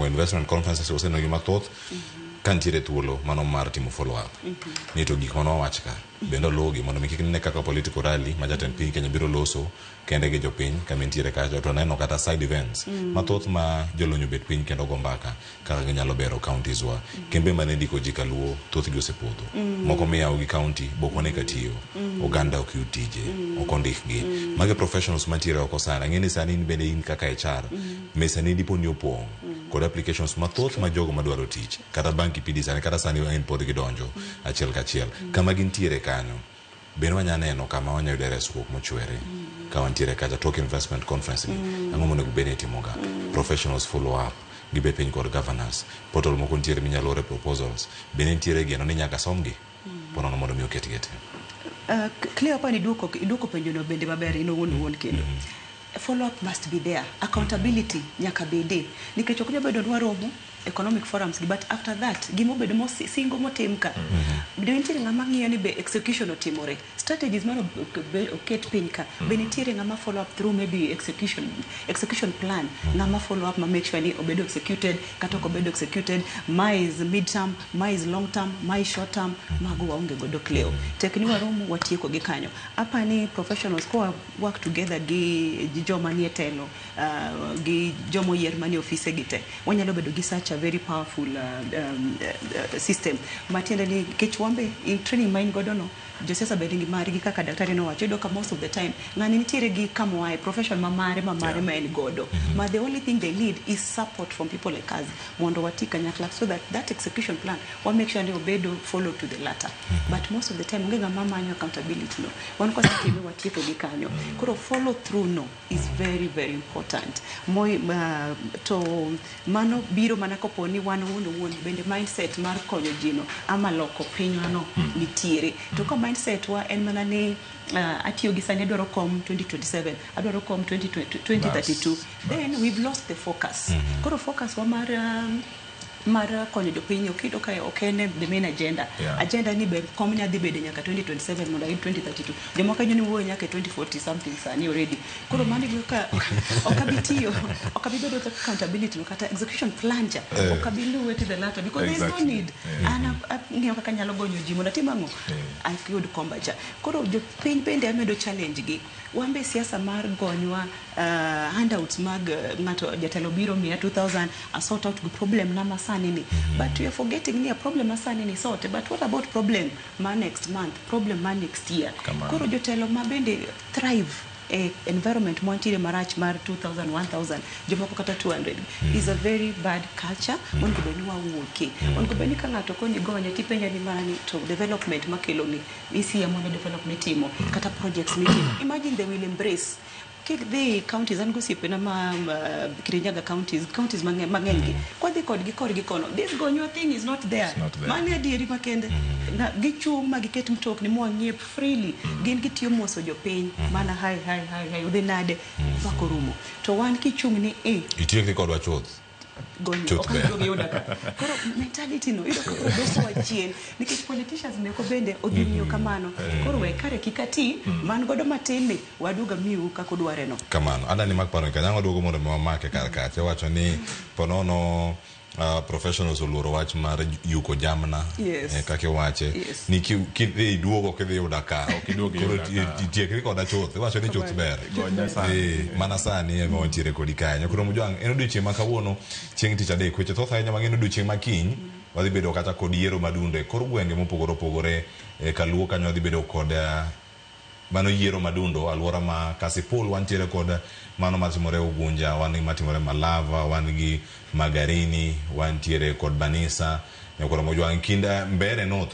Mokwongo investment conferences waseneno gi mathoth ka nitiere thuolo mano mar timo follow up ni to gik mane wawach ka bende oluwgi mondo mi kik nene kaka political rally ma jatend piny Kenya biro loso kende gi jopiny kama entiere kacha to neno kata side events mathoth ma jolony obet piny kendo go mbaka kaka ginyalo bero counties wa. Kembe mane ndiko ji kaluo thothgi osepodho, moko miyawo gi county bok wane ka tiyo, oganda ok yud tije, ok ondikgi. Magi professionals mantiere oko sana. Ang'e ni sani in bende in kaka HR, mesani dipo ni opong' kod applications mathoth ma jogo madwaro tich kata bang' kipindi sani kata sani en pod gidonjo achiel kachiel kama gintiere kanyo. Bende wanya neno kama wanya yude resruok mochwere ka wantiere kacha tok investment conference ni ang'o monego bed ni itimoga professionals follow up gibet piny kod governors portal moko nitiere minyalo ore proposals bende nitiere geno ni nyaka somgi ponono mondo mi oketgi e tim. Clear ni iduoko penjo no bende maber in owuon owuon kendo. Follow up must be there. Accountability nyaka bede. Nikech ok nyal bedo ni waromo economic forums gi, but after that gimobedo singo motim ka be nitiere ng'ama ng'iyo ni be execution otimore, strategies mar oket piny ka be nitiere ng'ama follow up through maybe execution plan, ng'ama follow up ma make sure ni obedo executed kata ok obedo executed. Ma is mid term, ma is long term, ma is short term. Mago waonge godo clear tek ni waromo watieko gi kanyo. Apani professionals kowa work together gi joma nie telo, gi joma oyier manie ofise gi te, wanyalo bedo gi such a very powerful system matiende ni kech wambe in training ma in godo no josiasa bende nigi margi kaka daktari nowacho. Iyudo ka most of the time ng'ani nitiere gi kama oaye, profession ma mare ma mare ma en godo, ma the only thing they need is support from people like us mondo wati kanyakla so that that execution plan wa make sure ni obedo follow to the letter. But most of the time onge ng'ama manyo accountability no. Wan kwasetime watieko gi kanyo. Koro follow through no is very very important. Moi, to mano biro mana kopo ni wan owuon owuon bende mindset mar konyo ji no ama loko pinywa no nitiere. To ka mindset wa en mana ni atiyo gi sani, adwaro kom 2027, adwaro kom 2020, 2032, then we've lost the focus. Koro focus wa mar konyo jopiny ok iyudo ka ok en the main agenda. Agenda ni be kom nya dhi bedo nyaka 2027 mondo ayud 2032. Jomoko ni wuoyo nyaka e 2040 something sani already. Koro mano iyudo ka ok abi tiyo, ok abi bedo kaka accountability no kata execution plan cha ok abi luwe to the letter because there is no need. An ang'iyo kaka anyalo gonyo ji mondo atim ang'o, ayud komba cha. Koro jopiny bende amedo challenge gi wan be siasa mar gonywa handouts mag ng'ato jatelo biro miya 2000 a sort out gi problem na masani ni, but we are forgetting ni a problem masani ni sort, but what about problem ma next month, problem ma next year? Kamano. Koro jotelo ma bende thrive e environment mwantiere marach mar 2000, 1000, jomoko kata 200 is a very bad culture. Onego bed ni wawuoke. Onego bed ni ka ng'ato koni gonye tipenje ni mana ni to development makelo ni isiemo ne development mitimo kata projects mitimo. Imagine they will embrace kik dhi counties. An gosiepena ma Kirinyaga counties mang'eny gi kwadhi kodgi korgi kono, this gonywa thing is not there. It's not there. Mano adieri makende. Na gichung' ma giket mtokni mwang'iep freely. Gin gitiyo moso jopiny mana hi hi hi hi, udhi nade, mako rumo. To wan kichung' ni e Itiekri kodwa chuth. Gonyo Chuth ok ber. aduog yuda ka. Koro mentality no iyudo ka koro dwokowa chien nikech politicians meko bende odhi ng'iyo kamano. Koro we kare kik ati man godo matin ni waduog amiu kaka udware no. Kamano adani mak paro kanyango duogo mondo mi wamake kar kacha wacho ni ponono professionals oluoro wach mar yuko jamna. Kaka iwache ni kidhi iduogo ok idhi yuda ka. Ok iduog koro yuda ka. Itiekri koda chuth, iwacho ni chuth ber. Gonya sani. Mana sani ema wantiere kodi kanyo. Koro Mojwang' en odiochieng' ma kawuono chieng' tich adek weche thoth ahinya mang'eny. Odiochieng' ma kiny wadhi bedo kata kod yiero madundo e kor gwenge mopogore opogore e kaluo kanyo. Wadhi bedo kod mano yiero madundo alwora ma Kasipul, wantiere kod mano matimore Ugunja, wan gi matimore Malava, wan gi Magarini, wantiere kod Banisa. Nyakoro Mojwang' kind Mbere North.